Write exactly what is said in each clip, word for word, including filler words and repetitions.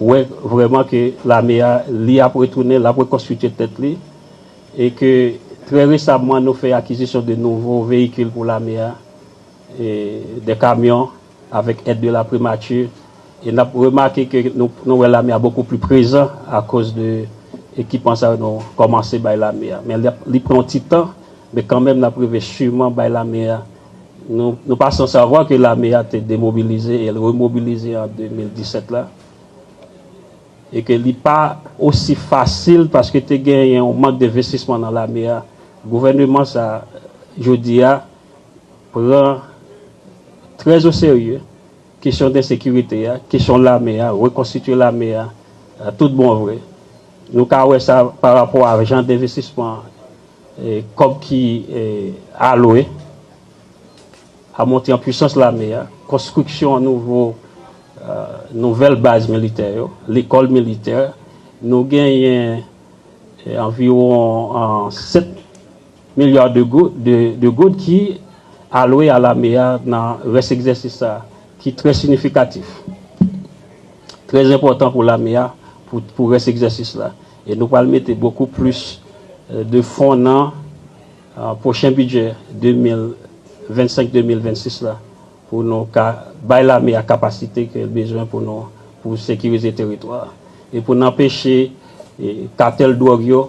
wè vrèman ke lame a, li ap retounen, l ap rekonstitye tèt li, e ke trè resaman nou fè akizisyon de nouvo veyikil pou lame a, e de kamyon, avèk èd de la primati, e n ap remake ke nou, nou wè lame a bokou pli prezan akoz de ekipman sa yo nou kòmanse bay lame a. Men li, li pran yon ti tan, men kanmenm n ap rive siman bay lame a. Nou, nou pa san savwa ke lame a te demobilize e l remobilize an de mil disèt la, e ke li pa osi fasil paske te genyen yon mank de envestisman nan lame a. Gouvèneman sa, jodi a, pran trè o serye kesyon de ensekirite a, kesyon lame a, rekonstitye lame a, a tout bon vre. Nou ka wè sa pa rapò a jan denvestisman, e, kòb ki, e, alwe a monte an pwisans lame a, konstriksyon nouvo, e, nouvèl baz militè yo, lekòl militè, nou genyen, e, anviwon, e, sèt milya de goud, de, de goud ki alwe a lame a nan rès egzèsis sa, ki trè siyifikatif, trè enpòtan pou lame a, pou, pou rès egzèsis la. E nou pral mete bokou plis, e, de fon nan, e, pwochen bidjè de mil vennsenk, de mil vennsis la, pou nou ka bay lame a kapasite ke l bezwen pou nou, pou sekirize teritwa a. E pou n anpeche, e, katèl dwòg yo,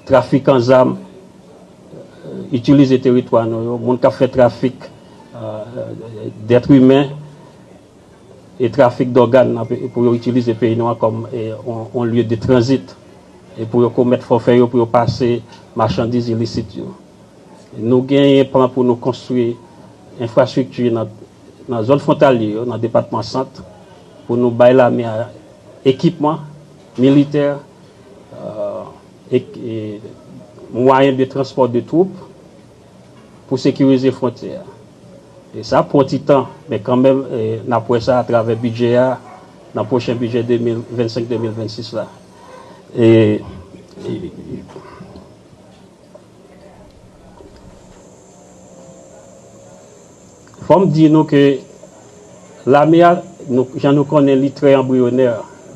trafikan zam, e, itilize teritwa nou yo, moun k ap fè trafik, e, dèt imen e trafik dògàn nan pe-, pou yo itilize peyi nou an kòm, e, on, on lye de tranzit, e pou yo komèt fòfè yo, pou yo pase machandiz ilisit yo. Nou genyen plan pou nou konstwi enfrastrikti nan, nan zòn fwontalye yo, nan depatman Sant, pou nou bay lame a ekipman militè, e, e, e mwayen de transpò de twoup pou sekirize fwontyè a. E sa pran ti tan, men kanmenm, e, n ap wè sa atravè bidjè a, nan pwochen bidjè de mil vennsenk, de mil vennsis la. E, e, Fò m di nou ke lame a, nou, jan nou konnen, li trè anbriyonè,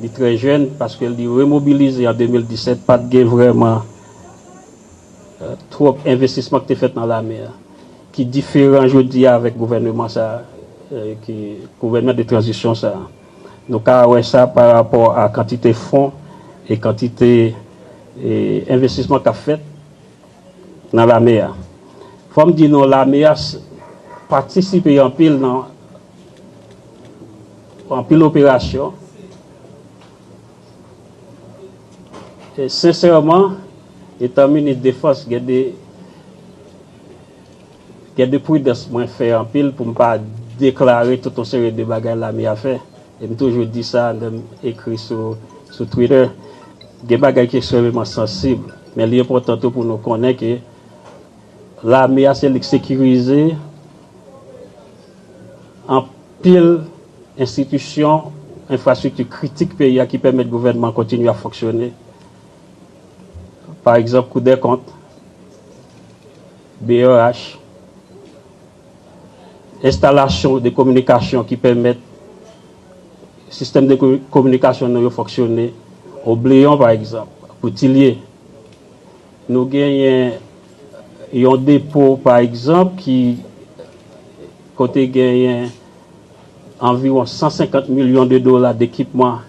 li trè jèn, paske li remobilize an de mil disèt, pa t gen vrèman, e, twòp envestisman ki te fèt nan lame a, ki diferan jodi a avèk gouvèneman sa, e, ki, gouvèneman de tranzisyon sa. Nou ka wè sa pa rapò a kantite fon e kantite, e, envestisman k ap fèt nan lame a. Fò m di nou, lame a s-, patisipe anpil nan anpil operasyon. E sensèman, etan minis defans, gen de, gen de pridans mwen fè anpil pou m pa deklare tout yon seri de bagay lame a fè. E m toujou di sa lè m ekri sou, sou Twitter. Gen bagay ki ekstrèmeman sansib, men li enpòtan tou pou nou konnen ke lame a se li k sekirize anpil enstitisyon, enfrastrikti kritik peyi a ki pèmèt gouvènman an kontinye ap fonksyone. Pa egzanp, Kou dè Kont, B R H, enstalasyon de kominikasyon ki pèmèt sistèm de komi-, kominikasyon nou yo fonksyone, Obleyon, pa egzanp, Boutilye. Nou genyen yon depo, pa egzanp, ki kote genyen anviwon san senkant milyon de dola dekipman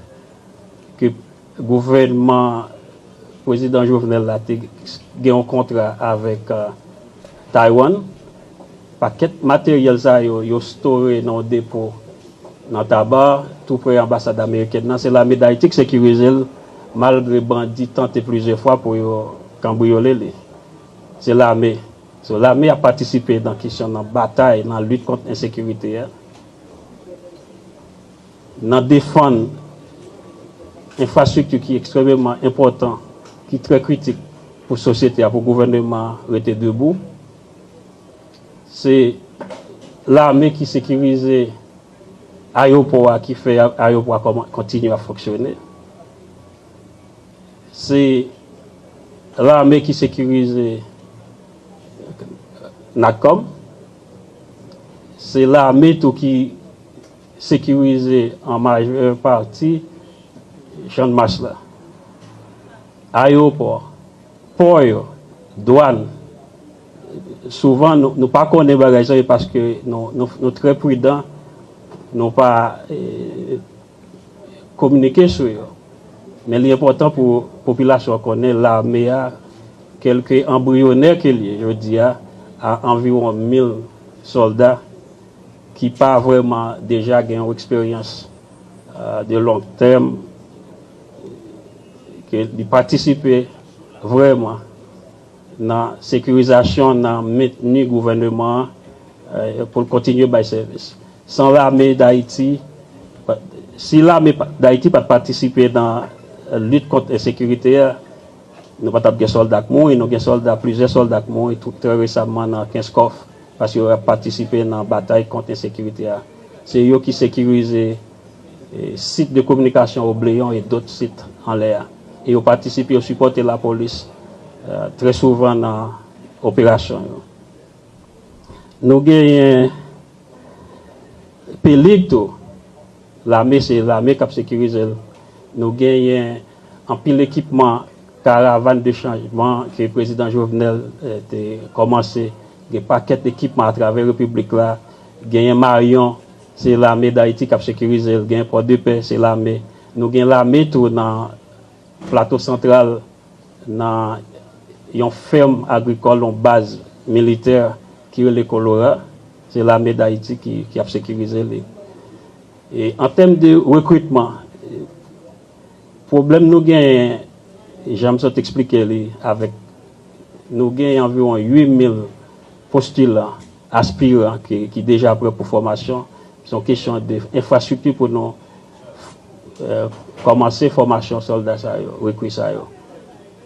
ke gouvènman Prezidan Jovenel la te gen yon kontra avèk, e, Taiwan. Pakèt materyèl sa yo, yo store nan yon depo nan Taba, tou pre anbasad amerikèn nan. Se lame Dayiti k sekirize l, malgre bandi tante plizyè fwa pou yo kanbriyole li. Se lame. So, lame ap patisipe nan kesyon, nan batay, nan lit kont ensekirite a, nan defann enfrastrikti ki ekstrèmeman enpòtan, ki trè kritik pou sosyete a, pou gouvèneman an rete debou. Se lame ki sekirize ayewopò a, ki fè a-, ayewopò a kòman-, kontinye ap fonksyone. Se lame ki sekirize NATCOM. Se lame tou ki sekirize an majè pati Channmas la, ayewopò, pò yo, dwàn. Souvan, nou, nou pa konnen bagay sa yo paske nou, nou, nou trè pridan, nou pa eh, kominike sou yo. Men li enpòtan pou popilasyon an konnen lame a, kèlke anbriyonè ke l ye jodi a, a anviwon mil sòlda ki pa vrèman deja gen yon eksperyans eh, de long tèm, ke li patisipe vrèman nan sekirizasyon, nan mentni gouvèneman an, eh, pou l kontinye bay sèvis. San lame Dayiti, pa- si lame pa- Dayiti pa t patisipe nan lit kont ensekirite a, nou pa t ap gen sòlda k mouri, nou gen sòlda, plizyè sòlda k mouri tou, trè resaman nan Kenskòf, paske yo ap patisipe nan batay kont ensekirite a. Se yo ki sekirize eh, sit de kominikasyon Obleyon e dòt sit anlè a. E yo patisipe, yo sipòte lapolis eh, trè souvan nan operasyon yo. Nou genyen Pelig tou. Lame, se lame k ap sekirize l. Nou genyen anpil ekipman, karavàn de chanjman ke prezidan Jovenel eh, te kòmanse. Gen pakèt ekipman atravè repiblik la. Genyen Mayon, se lame Dayiti k ap sekirize l. Genyen Pòdepè, se lame. Nou gen lame tou nan Plato Santral, nan yon fèm agrikòl, yon baz militè ki rele Kolora. Se lame Dayiti ki, ki ap sekirize li. E an tèm de rekritman, pwoblèm nou genyen, jan m sot eksplike li, avèk nou genyen anviwon uit mil postilan, aspiran ki, ki deja prè pou fòmasyon. Se yon kesyon de enfrastrikti pou nou eh, kòmanse fòmasyon sòlda sa yo, rekri sa yo.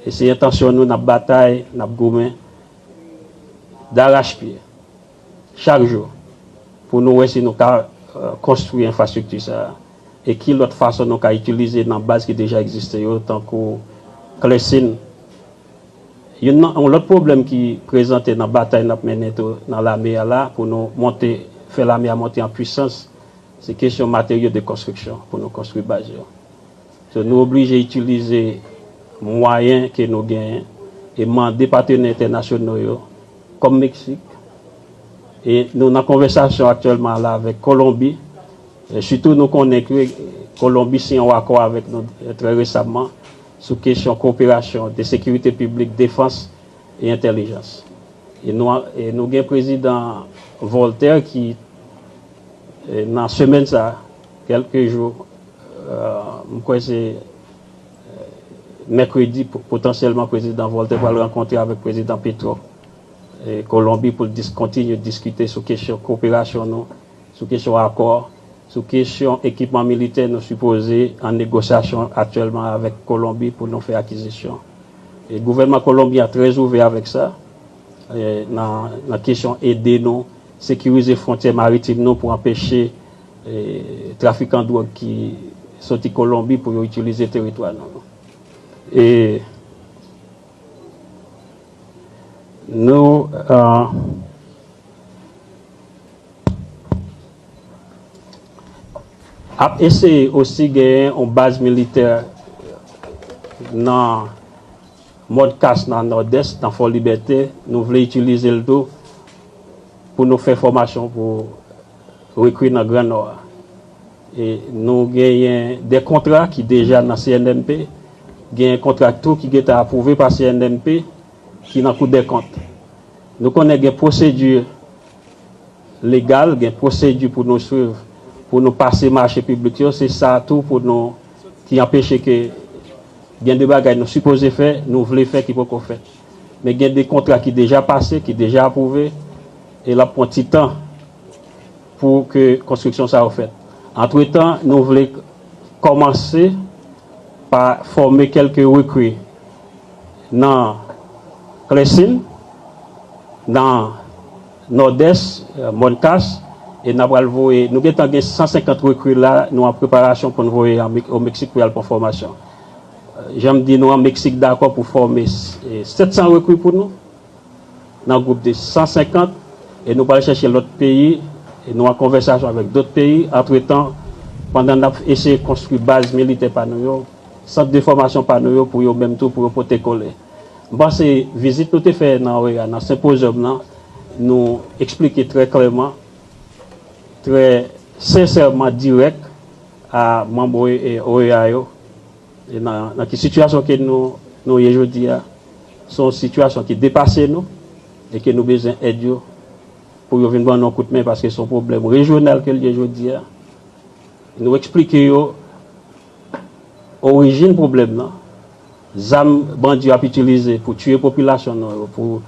E se entansyon nou, n ap batay, n ap goumen darachpye chak jou pou nou wè si nou ka eh, konstwi enfrastrikti sa a. E ki lòt fason nou ka itilize nan baz ki deja egziste yo, tankou Klèsin. Youn nan, yon lòt pwoblèm ki prezante nan batay n ap mennen tou nan lame a la, pou nou monte, fè lame a monte an pwisans, se kesyon materyo de konstriksyon pou nou konstwi baz yo. So, nou oblije itilize mwayen ke nou genyen e mande patenè entènasyonal yo, kòm Meksik. E nou nan konvèsasyon aktyèlman la avèk Kolonbi. E sitou nou konnen ke Kolonbi siyen yon akò avèk nou eh, trè resaman sou kesyon kowoperasyon de sekirite piblik, defans e entèlijans. E nou, e nou gen prezidan Voltaire ki eh, nan semèn sa, kèlke jou, eh, m kwè se eh, mèkredi, po- potansyèlman prezidan Voltaire pral rankontre avèk prezidan Petro eh, Kolonbi pou l dis, kontinye diskite sou kesyon kowoperasyon nou, sou kesyon akò, sou kesyon ekipman militè nou sipoze an negosyasyon aktyèlman avèk Kolonbi pou nou fè akizisyon. E gouvènman Kolonbi a trè ouvè avèk sa, eh, nan, nan kesyon ede nou sekirize fwontyè maritim nou pou anpeche eh, trafikan dwòg ki soti Kolonbi pou yo itilize teritwa nou. E nou eh, ap eseye osi genyen yon baz militè nan Mòn Kas nan Nòdès, nan Fò Libète. Nou vle itilize l tou pou nou fè fòmasyon pou rekri nan Gran Nò a. E nou genyen de kontra ki deja nan C N M P, genyen kontra tou ki gentan apwouve pa C N M P, ki nan Kou dè Kont. Nou konnen gen pwosedi legal, gen pwosedi pou nou swiv, pou nou pase mache piblik yo, se sa tou pou nou ki anpeche ke gen de bagay nou sipoze fè, nou vle fè ki poko fèt. Men gen de kontra ki deja pase, ki deja apwouve, e l ap pran ti tan pou ke konstriksyon sa yo fèt. Antretan, nou vle kòmanse pa fòme kèlke rekri nan Klèsin, nan Nòdès, eh, Mòn Kas, e n ap pral voye, nou gentan gen san senkant rekri la, nou an preparasyon pou n voye an Mek- o Meksik pou y al pran fòmasyon. Eh, jan m di nou an, Meksik dakò pou fòme eh, sèt san rekri pou nou, nan gwoup de san senkant, e nou pral chèche lòt peyi, e nou an konvèsasyon avèk dòt peyi. Antretan, pandan n ap eseye konstwi baz militè pa nou yo, sant de fòmasyon pa nou yo pou yo menm tou, pou yo pote kole. M panse vizit nou te fè nan OEA, nan senpozyòm nan, nou eksplike trè klèman, trè sensèman, dirèk a manm OEA yo, e nan, nan ki sitiyasyon ke nou, nou ye jodi a. Se yon sitiyasyon ki depase nou e ke nou bezwen èd yo pou yo vin ban nou yon kout men, paske se yon pwoblèm rejyonal ke l ye jodi a. Nou eksplike yo orijin pwoblèm nan. Zam bandi yo ap itilize pou tiye popilasyon nou yo, pou,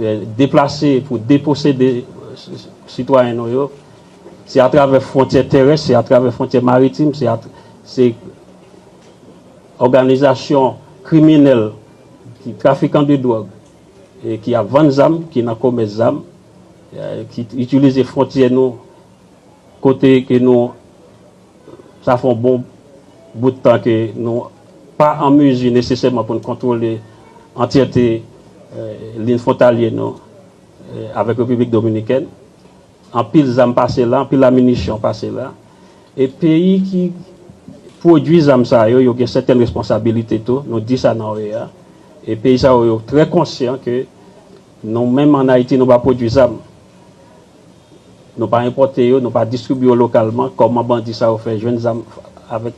eh, deplase, pou deposede, eh, sitwayen nou yo, se atravè fwontyè terès, se atravè fwontyè maritim, se at-, se òganizasyon kriminèl ki trafikan de dwòg e ki ap vann zam, ki nan komès zam, eh, ki itilize fwontyè nou, kote ke nou, sa fè yon bon bout tan ke nou pa an mezi nesesèman pou n kontwole antyète, eh, liy fwontalye nou, eh, avèk Repiblik Dominikèn. Anpil zam pase la, anpil laminisyon pase la. E peyi ki pwodui zam sa yo, yo gen sètèn responsabilite tou, nou di sa nan OEA. E peyi sa yo, yo trè konsyan ke nou menm ann Ayiti, nou pa pwodui zam. Nou pa enpòte yo, nou pa distribye yo lokalman, kòman bandi sa yo fè jwenn zam avèk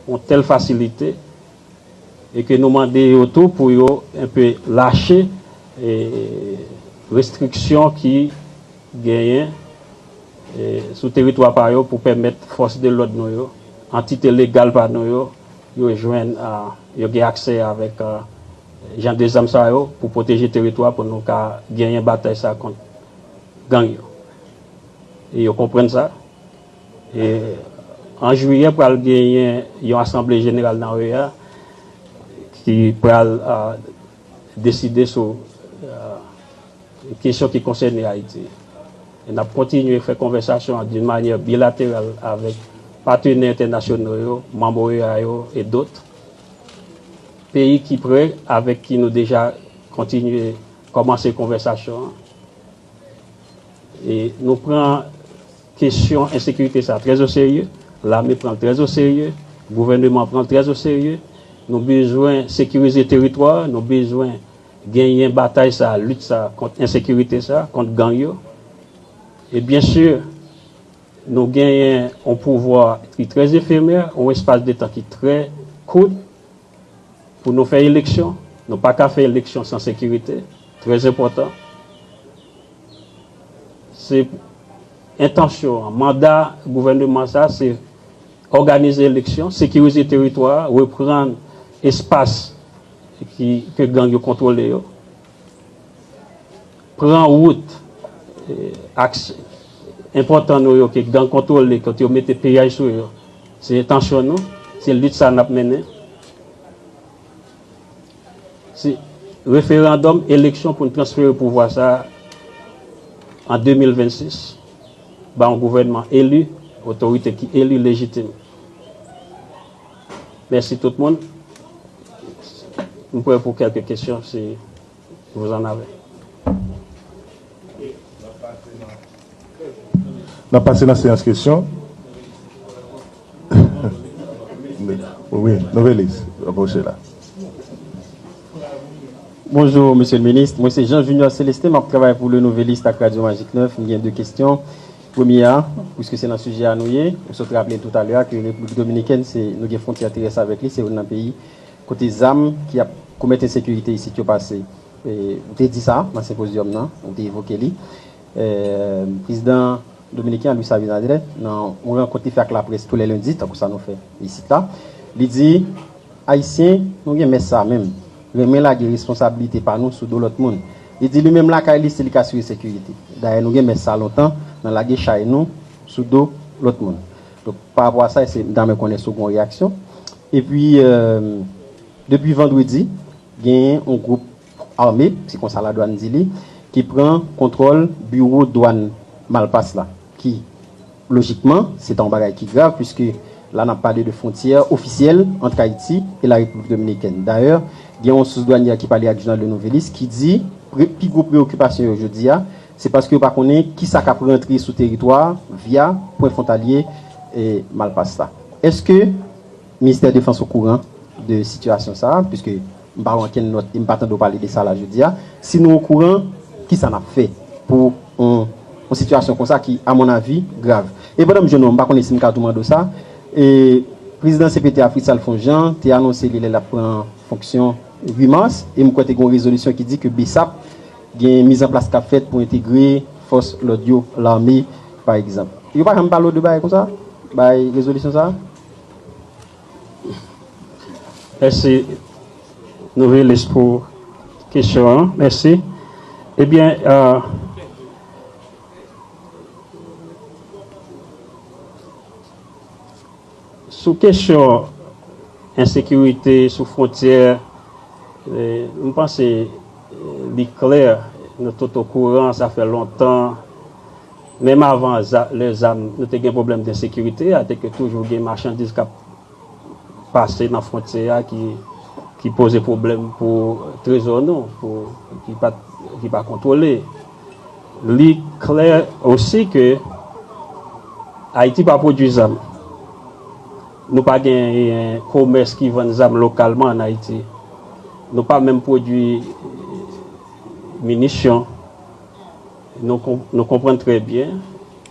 yon tèl fasilite, e ke nou mande yo tou pou yo enpe lache, e, restriksyon ki genyen, e, sou teritwa pa yo pou pèmèt fòs de lòd nou yo, antite legal pa nou yo, yo jwenn, a, yo gen aksè avèk, a, jan de zam sa yo pou pwoteje teritwa, pou nou ka genyen batay sa kont gang yo. E yo konprann sa. E an jiyè, pral genyen yon asanble jeneral nan OEA ki pral, a, deside sou, a, kesyon ki konsène Ayiti. E n ap kontinye fè konvèsasyon an d'une manière bilatérale avèk patnè entènasyonal yo, manm OEA yo e dòt. Peyi ki prè, avèk ki nou deja kontinye kòmanse konvèsasyon an. E nou pran kesyon ensekirite sa trè o serye, lame pran l trè o serye, gouvèneman pran l trè o serye. Nou bezwen sekirize teritwa, nou bezwen genyen batay sa, lit sa kont ensekirite sa, kont gang yo. E byen si, nou genyen yon pouvwa ki trè efemè, yon espas de tan ki trè kout, pou nou fè eleksyon. Nou pa ka fè eleksyon san sekirite, trè enpòtan. Se entansyon an, manda gouvèneman sa, se òganize eleksyon, sekirize teritwa a, reprann espas ki, ke gang yo kontwole yo. Pran wout, e, aks enpòtan nou yo ke gang kontwole, kote yo mete piyaj sou yo. Se entansyon nou, se lit sa n ap mennen. Se referandòm, eleksyon pou n transfere pouvwa sa a an de mil vennsis ba yon gouvènman eli, otorite ki eli, lejitim. Mèsi tout moun. M prè pou kèlke kesyon, si vous en avez. N ap pase nan seyans kesyon. Wi, Novelis, apwoche la. Bonjou, Mesye le Minis. Mwen se Jean Junior Célestin, m ap travay pou Le Nouvelliste ak Radyo Majik nèf. M gen de kesyon. Premye a, piske se nan sijè a nou ye, ou sot raple l toutalè a ke Repiblik Dominikèn, se, nou gen fwontyè terès avèk li, se youn nan peyi kote zam ki ap komèt ensekirite isit yo pase. E, ou te di sa nan senpozyòm nan, ou te evoke li. E, prezidan dominiken an, Luis Abinader, nan yon rankont li fè ak laprès tou lè lendi, tankou sa nou fè isit la, li di, Ayisyen, nou gen mès sa menm, renmen lage responsablite pa nou sou do lòt moun. Li di li menm lakay li, se li k asire sekirite. Dayè, nou gen mès sa lontan nan lage chay nou sou do lòt moun. Donk, pa rapò a sa, se, m ta renmen konnen si w gen yon reyaksyon. Epi, e, depi vandredi, genyen yon gwoup ame, se konsa ladwàn di li, ki pran kontwòl biwo dwàn Malpas la, ki, lojikman, se ta yon bagay ki grav, piske la n ap pale de fwontyè ofisyèl ant Ayiti e la Repiblik Dominikèn. Dayè, gen yon sous dwanyè ki pale ak jounal Le Nouvelliste ki di, pre-, pi gwo preyokipasyon yo jodi a, se paske yo pa konnen kisa k ap rantre sou teritwa a via pwen fwontalye, e, Malpas la. Èske Ministè Defans okouran de sitiyasyon sa a, piske m pa wè okenn nòt e m pa tande w pale de sa la jodi a. Si nou okouran, kisa n ap fè pou yon, yon sitiyasyon konsa ki, a mon avi, grav? E pandan m jwenn ou, m pa konnen si m ka tou mande w sa, e, Prezidan C P T a Fritz Alphonse Jean te anonse li lè l ap pran fonksyon uit mas, e m kwè te gen yon rezolisyon ki di ke BSAP gen mizanplas k ap fèt pou entegre fòs lòd yo, lame, pa egzanp. Yo pa janm pale w de bagay konsa? Bay rezolisyon sa a? Mèsi, Novelis, pou kesyon an. Mèsi. Ebyen, euh, sou kesyon ensekirite sou fwontyè, eh, m panse, eh, li klè, nou tout okouran, sa fè lontan. Menm avan za-, lè zam, nou te gen pwoblèm de ensekirite a, te ke toujou gen machandiz k ap pase nan fwontyè a ki, ki poze pwoblèm pou trezò nou, pou, ki pa, ki pa kontwole. Li klè osi ke Ayiti pa pwodui zam. Nou pa gen komès ki vann zam lokalman ann Ayiti. Nou pa menm pwodui minisyon. Nou kon-, nou konprann trè byen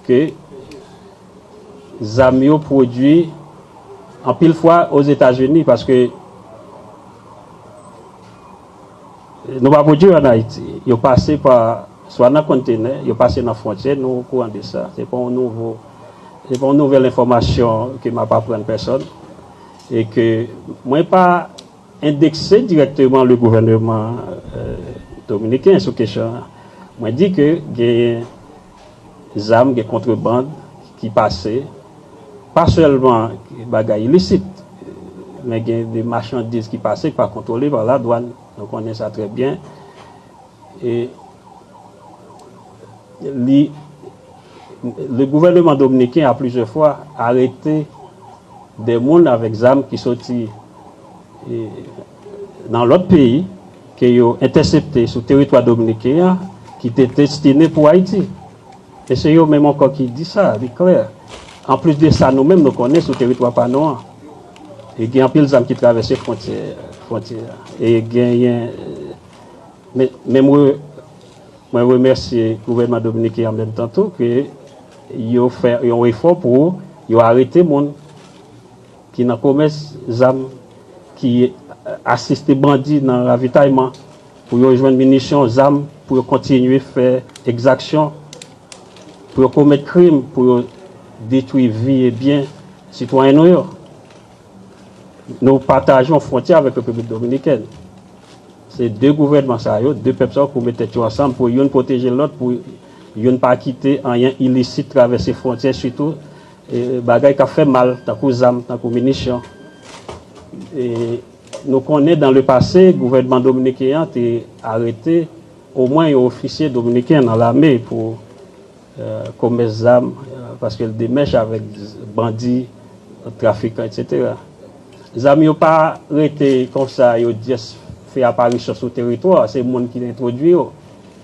ke zam yo pwodui anpil fwa Ozetazini, paske nou pa pwodui ann Ayiti. Yo pase pa, swa nan kontenè, yo pase nan fwontyè, nou okouran de sa. Se pa yon nouvo, se pa yon nouvèl enfòmasyon ke m ap aprann pèsòn. E ke mwen pa endekse dirèkteman le gouvèneman, euh, dominiken sou kesyon an. Mwen di ke genyen zam, gen kontrebann ki pase, pa sèlman bagay ilisit, men gen de machandiz ki pase, ki pa kontwole pa ladwàn. Nou konnen sa trè byen. E li, le gouvernement dominicain a plusieurs fois arrêté des moun avèk zam ki soti, e, nan lòt peyi ke yo entèsepte sou teritwa dominiken an, ki te destine pou Ayiti. E se yo menm ankò ki di sa, li klè. Anplis de sa, nou menm, nou konnen sou teritwa pa nou an, e gen anpil zam ki travèse fwontyè, fwontyè a. E genyen, men, men mwen, mwen remèsye gouvènman dominiken an menm tan tou, ke yo fè yon efò pou yo arete moun ki nan komès zam, ki asiste bandi nan ravitayman, pou yo jwenn minisyon, zam, pou yo kontinye fè egzaksyon, pou yo komèt krim, pou yo detwi vi e byen sitwayen nou yo. Nou pataje yon fwontyè avèk Repiblik Dominikèn. Se de gouvènman sa yo, de pèp sa yo pou met tèt yo ansanm, pou youn pwoteje lòt, pou youn pa kite anyen ilisit travèse fwontyè, sitou, e, bagay k ap fè mal, tankou zam, tankou minisyon. E nou konnen, dans le passé, gouvènman dominiken an te arete omwen yon ofisye dominiken nan lame pou, e, komès zam, e, paske l de mèch avèk bandi, trafikan, et cetera. Zam yo pa rete konsa, yo just fè aparisyon sou teritwa, se moun ki entwodui yo,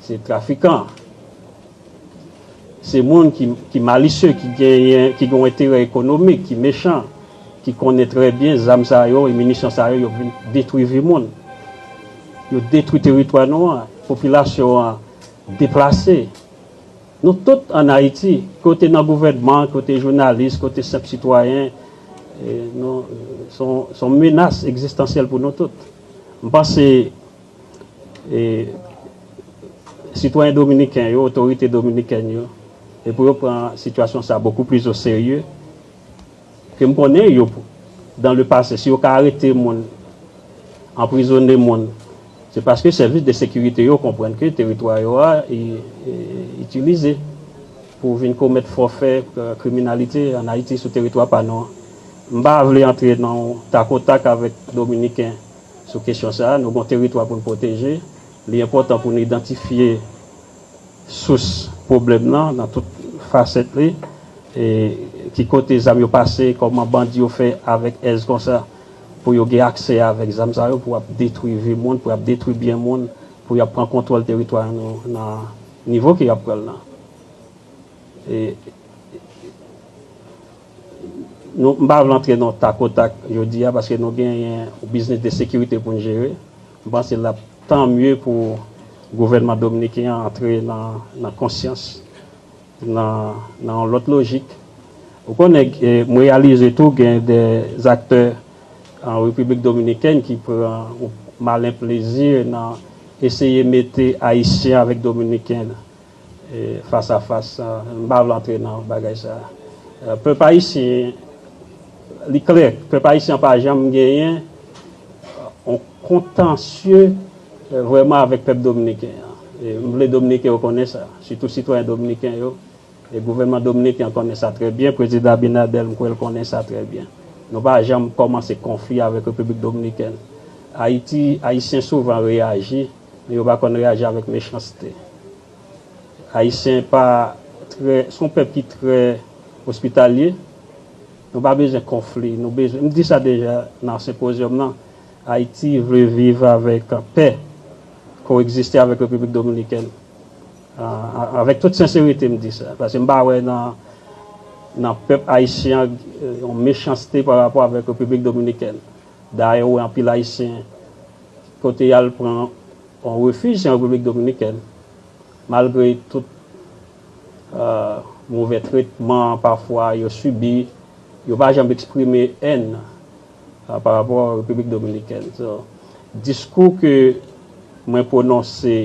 se trafikan. Se moun ki, ki malisye, ki genyen, ki gen yon enterè ekonomik, ki mechan, ki konnen trè byen zam sa yo e minisyon sa yo, yo vin detwi vi moun. Yo detwi teritwa nou an, popilasyon an deplase. Nou tout ann Ayiti, ke w te nan gouvènman, ke w te jounalis, ke w te senp sitwayen, e, nou, se yon, se yon menas egzistansyèl pou nou tout. M panse, e, sitwayen dominiken yo, otorite dominikèn yo, e pou yo pran sitiyasyon sa bokou plis o serye, ke m konnen yo, dans le passé, si yo ka arete moun, anprizone moun, se paske sèvis de sekirite yo konprann ke teritwa yo a, e, e, itilize pou vin komèt fòfè, e, kriminalite ann Ayiti sou teritwa pa nou an. M pa vle antre nan yon takotak avèk Dominiken sou kesyon sa a. Nou gen yon teritwa pou n pwoteje. Li enpòtan pou n idantifye sous pwoblèm nan, nan tout fasèt li, e ki kote zam yo pase, kòman bandi yo fè avèk èz konsa pou yo gen aksè avèk zam sa yo, pou ap detwi vi moun, pou ap detwi byen moun, pou y ap pran kontwòl teritwa nou nan nivo ke y ap pran l nan. E, Nou, m pa vle antre nan takotak jodi a paske nou genyen yon biznis de sekirite pou n jere. M panse l ap tan mye pou gouvènman dominiken an antre nan, nan konsyans, nan, nan yon lòt lojik. Ou konnen, eh, m reyalize tou gen de aktè an Repiblik Dominikèn ki pran yon malen plezi nan eseye mete Ayisyen avèk Dominiken e, fas a fas, e, m pa vle antre nan bagay sa. E, pèp ayisyen, li klè, pèp ayisyen pa janm genyen yon kontansye, e, vrèman avèk pèp dominiken an. E, m vle dominiken yo konnen sa, sitou sitwayen dominiken yo. E gouvènman dominiken an konnen sa trè byen, prezidan Abinader, m kwè l konnen sa trè byen. Nou pa janm kòmanse konfli avèk Repiblik Dominikèn. Ayiti, Ayisyen souvan reyaji, men yo pa konn reyaji avèk mechanste. Ayisyen pa trè, se yon pèp ki trè ospitalye. Nou pa bezwen konfli, nou bezwen, m di sa deja nan senpozyòm nan, Ayiti vle viv avèk pè, koegziste avèk Repiblik Dominikèn, a, a, avèk tout senserite m di sa, paske m pa wè nan, nan pèp ayisyen an, e, yon mechanste pa rapò avèk Repiblik Dominikèn. Dayè, ou wè anpil Ayisyen, kote y al pran yon refij, se an Repiblik Dominikèn. Malgre tout, e, movè tretman pafwa yo sibi, yo pa janm eksprime èn, e, pa rapò a Repiblik Dominikèn. So, diskou ke mwen pwononse,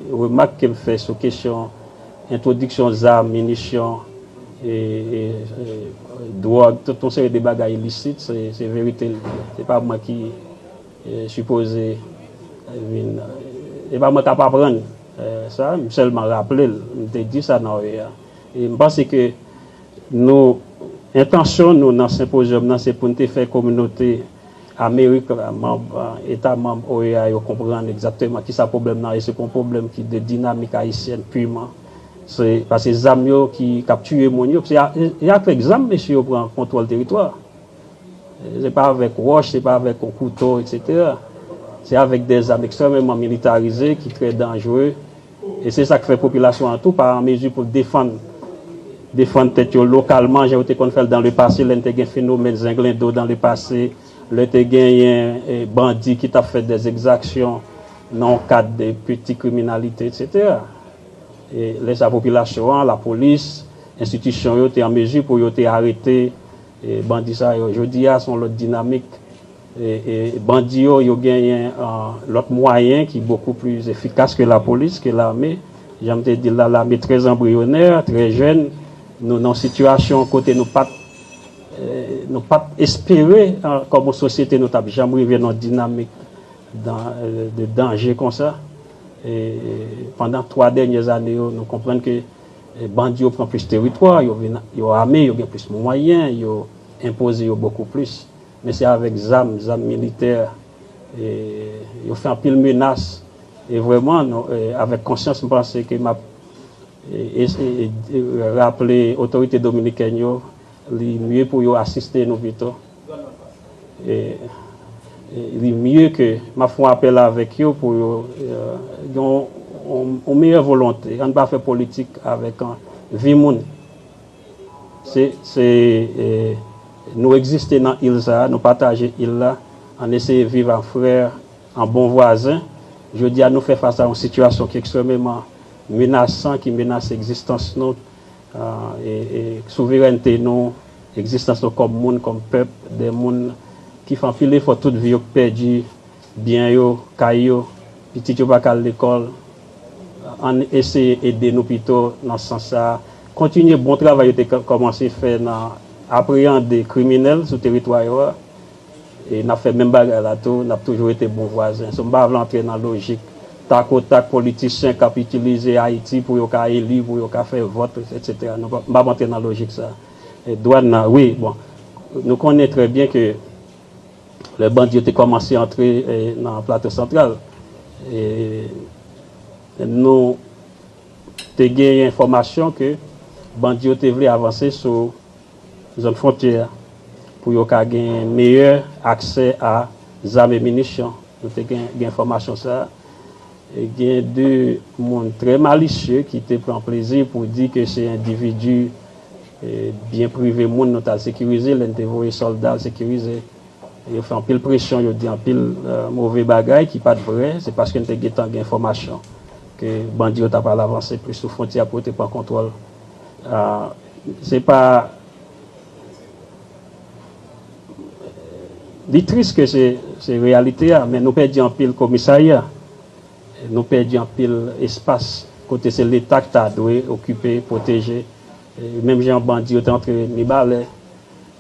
remak ke m fè sou kesyon entwodiksyon zam, minisyon, e, e, e, dwòg, tout yon seri de bagay ilisit, se, se verite l. Se pa mwen ki, e, sipoze vin, e, se pa mwen k ap aprann, e, sa, m sèlman raple l, m te di sa nan O E A. E m panse ke nou, entansyon nou nan senpozyòm nan, se pou n te fè kominote Amerik la, manm, e, eta manm O E A yo konprann egzakteman kisa pwoblèm nan ye. Se pa yon pwoblèm ki de dinamik ayisyèn piman. Se, paske zam yo ki, k ap tiye moun yo, se a, e, e avèk zam mesye yo pran kontwòl teritwa. Se pa avèk wòch, se pa avèk yon kouto, etsetera. Se avèk de zam ekstrèmeman militarize ki trè danjere. E se sa k fè popilasyon an tou pa an mezi pou defann, defann tèt yo lokalman, jan yo te konn fè l dans le passé, lè n te gen fenomèn zenglendo dans le passé, lè te genyen, e, bandi ki t ap fè de egzaksyon nan yon kad de peti kriminalite, etsetera. E lè sa popilasyon an, lapolis, enstitisyon yo te an mezi pou yo te arete, e, bandi sa yo. Jodi a, se yon lòt dinamik. E, e, bandi yo, yo genyen, e, lòt mwayen ki bokou pli efikas ke lapolis, ke lame. Jan m te di l la, lame trè anbriyonè, trè jèn. Nou nan yon sitiyasyon kote nou pa t, e, nou pa t espere, e, kòm yon sosyete, nou t ap janm rive nan yon dinamik dan-, e, de danje konsa. E, e, pandan twa dènyè ane yo, nou konprann ke, e, bandi yo pran plis teritwa, yo vin, yo ame, yo gen plis mwayen, yo enpoze yo bokou plis. Men se avèk zam, zam militè, e, yo fè anpil menas. E vrèman, nou, e, avèk konsyans, m panse ke m ap, e, e, e, e, raple otorite dominikèn yo, li mye pou yo asiste nou pito. E, e, li mye ke m ap fè yon apèl avèk yo pou yo, e, gen yon, yon, yon meyè volonte. Ann pa fè politik avèk, e, vi moun. Se, se, e, nou egziste nan il sa a, nou pataje il la, ann eseye viv an frè, an bon vwazen. Jodi a, nou fè fas a yon sitiyasyon ki ekstrèmeman menasan, ki menase egzistans nou, e, e, souverènte nou, egzistans nou kòm moun, kòm pèp, de moun ki fè anpil efò tout vi yo, ki pèdi byen yo, kay yo, pitit yo pa ka al lekòl. Ann eseye ede nou pito nan sans sa a. Kontinye bon travay yo te ka-, kòmanse fè nan apreyande kriminèl sou teritwa yo a. E n ap fè menm bagay la tou, n ap toujou rete bon vwazen. So, m pa vle antre nan lojik takotak politisyen k ap itilize Ayiti pou yo ka eli, pou yo ka fè vòt, etsetera. Nou pa, m p ap antre nan lojik sa. E dwàn nan, wi, bon, nou konnen trè byen ke lè bandi yo te kòmanse antre, e, nan Plato Santral, e, nou te gen enfòmasyon ke bandi yo te vle avanse sou zòn fwontyè a pou yo ka gen meyè aksè a zam e minisyon. Nou te gen, gen enfòmasyon sa a. E gen de moun trè malisye ki te pran plezi pou di ke se endividi E byen prive moun, nou t al sekirize, lè n te voye sòlda al sekirize. Yo fè anpil presyon, yo di anpil, eh, move bagay ki pa t vrè, se paske n te gentan gen enfòmasyon ke bandi yo t ap al avanse plis sou fwontyè pou yo te pran kontwòl. Ah, se pa, li tris ke se, se reyalite a, men nou pèdi anpil komisarya. Nou pèdi anpil espas kote se Leta ki ta dwe okipe, pwoteje. E menm jan bandi yo te antre Mibalè,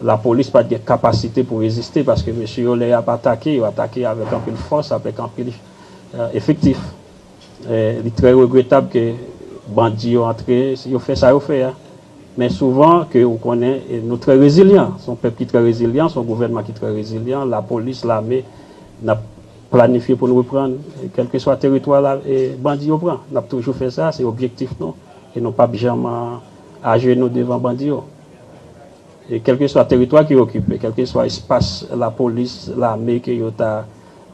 lapolis pa t gen kapasite pou reziste, paske mesye yo, lè y ap atake, yo atake avèk anpil fòs, avèk anpil, eh, efektif. Eh, li trè regretab ke bandi yo antre, yo fè sa yo fè a. Men souvan, ke ou konnen, eh, nou trè rezilyan. Se yon pèp ki trè rezilyan, se yon gouvènman ki trè rezilyan, lapolis, lame, n ap planifye pou n reprann, eh, kèlkeswa teritwa la, eh, bandi yo pran. N ap toujou fè sa, se objektif nou. E nou p ap janm, ah, ajenou devan bandi yo. E kèlkeswa teritwa ke yo okipe, kèlkeswa espas lapolis, lame ke yo ta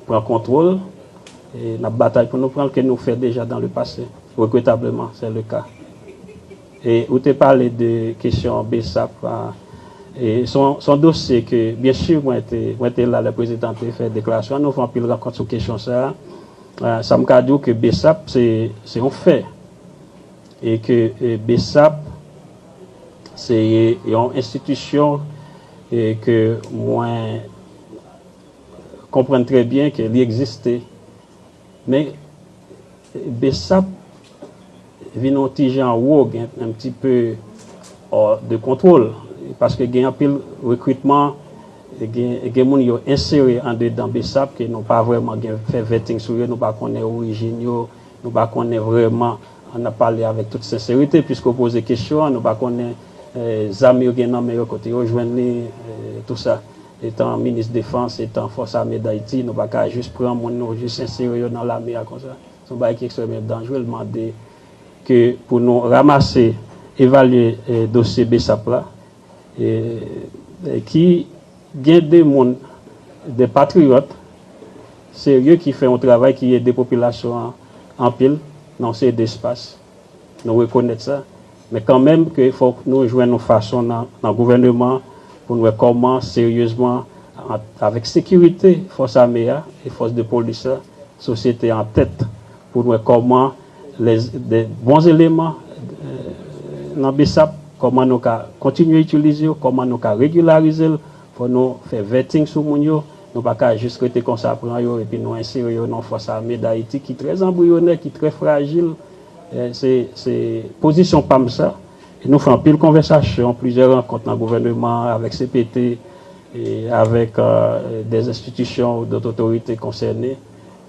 pran kontwòl, e n ap batay pou nou pran l, ke nou fè deja dans le passé. Regrettablement, c'est le cas. E ou te pale de kesyon BSAP, ah, e se yon, se yon dosye ke, byen si, mwen te, mwen te la lè prezidan te fè deklarasyon an, nou fè anpil rankont sou kesyon sa a. Ah, sa m ka di w ke BSAP, se, se yon fè. E ke, e, BSAP, se yon enstitisyon, e, ke mwen konprann trè byen ke li egziste. Men, BSAP vin yon ti jan wog, un, un petit peu hors de contrôle, paske gen anpil rekritman, gen, gen moun yo ensere andedan BSAP ke nou pa vrèman gen fè vetting sou yo, nou pa konnen orijin yo, nou pa konnen vrèman, n ap pale avèk tout senserite, piske w poze kesyon an, nou pa konnen, eh, zam yo gen nan men yo, kote yo jwenn li, eh, tou sa. Etan minis defans, etan fòs ame Dayiti, nou pa ka jis pran moun nou jis ensere yo nan lame a konsa. Se yon bagay ki ekstrèmman danjre, l mande ke pou nou ranmase, evalye, eh, dosye BSAP la, eh, eh, ki gen de moun, de patriyòt serye ki fè yon travay ki ede popilasyon an anpil nan yon seri de espas. Nou rekonèt sa. Men kanmenm ke fòk nou jwenn yon fason nan, nan gouvèneman pou n wè kòman seryezman, an, avèk sekirite fòs ame a e fòs de polis la, sosyete an tèt, pou n wè kòman lè, de bon eleman, eh, nan BSAP, kòman nou ka kontinye itilize yo, kòman nou ka regilarize l, fò nou fè vetting sou moun yo, nou pa ka jis rete konsa pran yo epi nou ensere yo nan fòs ame Dayiti ki trè anbriyonè, ki trè frajil. Eh, se, se pozisyon pa m sa. E nou fè anpil konvèsasyon, plizyè rankont nan gouvèneman, avèk CPT, e avèk, eh, des institutions ou dòt otorite konsène.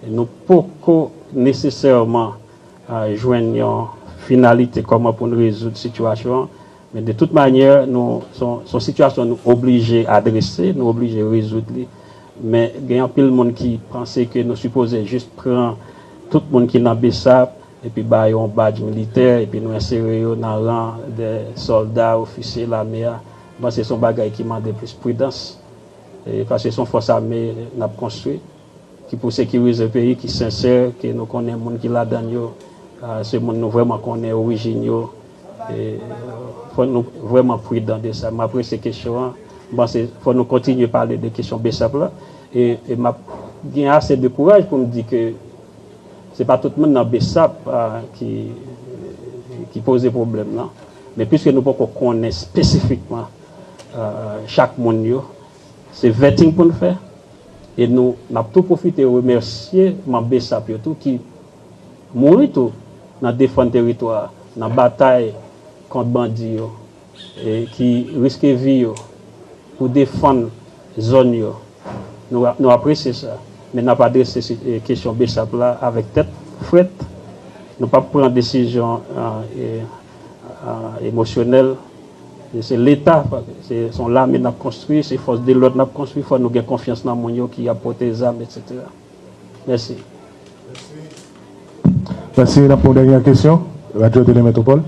E nou poko nesesèman, eh, jwenn yon finalite kòman pou n rezoud sitiyasyon an. Men de tout manyè, nou, se yon, se yon sitiyasyon nou oblije adrese, nou oblije rezoud li. Men gen anpil moun ki panse ke nou sipoze jis pran tout moun ki nan BSAP, epi ba yo yon badj militè, epi nou ensere yo nan ran de sòlda, ofisye lame a. M panse se yon bagay ki mande plis pridans, e, paske se yon fòs ame n ap konstwi, ki pou sekirize peyi, ki sensè, ke nou konnen moun ki ladan l yo, a, se moun nou vrèman konnen orijin yo. E, fò nou vrèman pridan de sa. M apresye kesyon an. M panse fò nou kontinye pale de kesyon BSAP la. E, e m ap gen ase de kouraj pou m di ke se pa tout moun nan BSAP, a, ki, ki poze pwoblèm nan. Men piske nou poko konnen espesifikman, a, chak moun yo, se vetting pou n fè. E nou, n ap tou pwofite remèsye manm BSAP yo tou ki mouri tou nan defann teritwa a, nan batay kont bandi yo, e ki riske vi yo pou defann zòn yo. Nou, nou apresye sa. Men n ap adrese si, e, kesyon BSAP la avèk tèt frèt. Nou p ap pran desizyon, a, e, a, emosyonèl. E se Leta, se, se yon lame n ap konstwi, se fòs de lòd n ap konstwi, fò nou gen konfyans nan moun yo ki ap pote zam, etsetera. Mèsi. Mèsi. N ap pran yon dènye kesyon. Radyo Tele Metropole.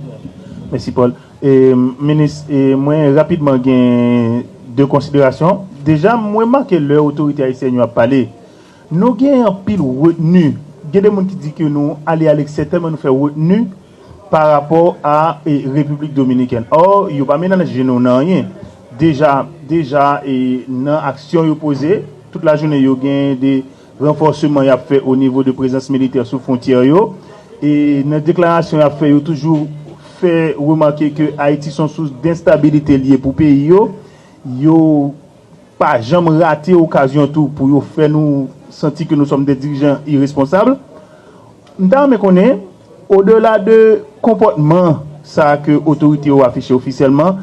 Mèsi, Paul. E, minis, e, mwen rapidman gen de konsiderasyon. Deja, mwen remake lè otorite ayisyèn yo ap pale, nou gen anpil retni. Gen de moun ki di ke nou ale aleksè tèlman nou fè retni. pa rapò a e, Repiblik Dominikèn. Ò, yo pa menanje nou nan anyen. Deja, deja e, nan aksyon yo poze, tout lajounen yo gen de ranfòseman y ap fè o nivo de prezans militè sou fwontyè yo. E nan deklarasyon y ap fè, yo toujou fè remake ke Ayiti se yon sous denstabilite l ye pou peyi yo. Yo pa janm rate okazyon tou pou yo fè nou santi ke nous sommes des dirigeants irresponsables. M ta renmen konnen, odela de konpòtman sa ke otorite yo afiche ofisyèlman,